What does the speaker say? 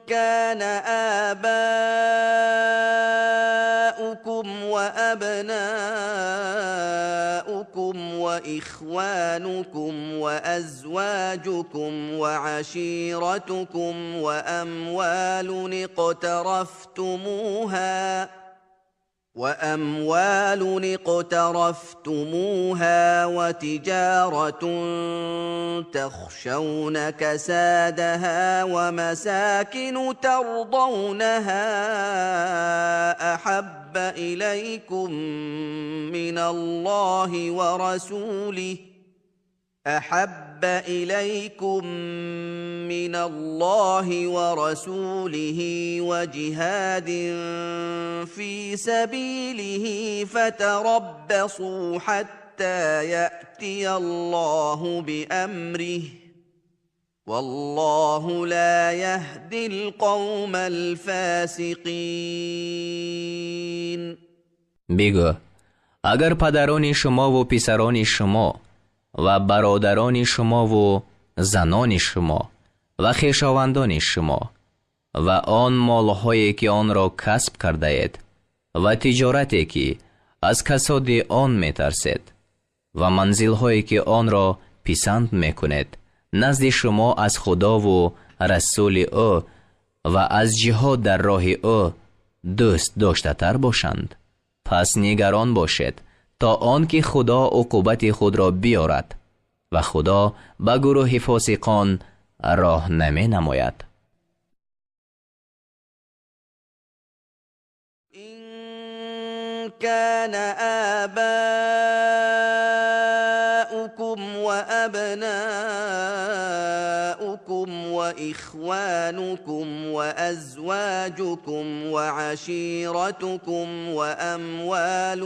كان آباؤكم وأبناؤكم وإخوانكم وأزواجكم وعشيرتكم وأموال اقترفتموها وتجارة تخشون كسادها ومساكن ترضونها أحب إليكم من الله ورسوله أحب إليكم من الله ورسوله وجهاد في سبيله فتربصوا حتى يأتي الله بأمره والله لا يهدي القوم الفاسقين. بگو اگر падарони шумову писарони шумо ва бародарони шумову занони шумо ва хешовандони шумо ва он молҳое ки онро касб кардаед ва тиҷорате ки аз касоди он метарсед ва манзилҳое ки онро писанд мекунед назди шумо аз Худову расули ӯ ва аз ҷиҳод дар роҳи ӯ дӯст доштатар бошанд, пас нигарон бошед то он ки Худо уқубати худро биёрад ва Худо ба гурӯҳи фосиқон роҳ наменамояд. إن كان آباؤكم وأبناؤكم وإخوانكم وأزواجكم وعشيرتكم وأموال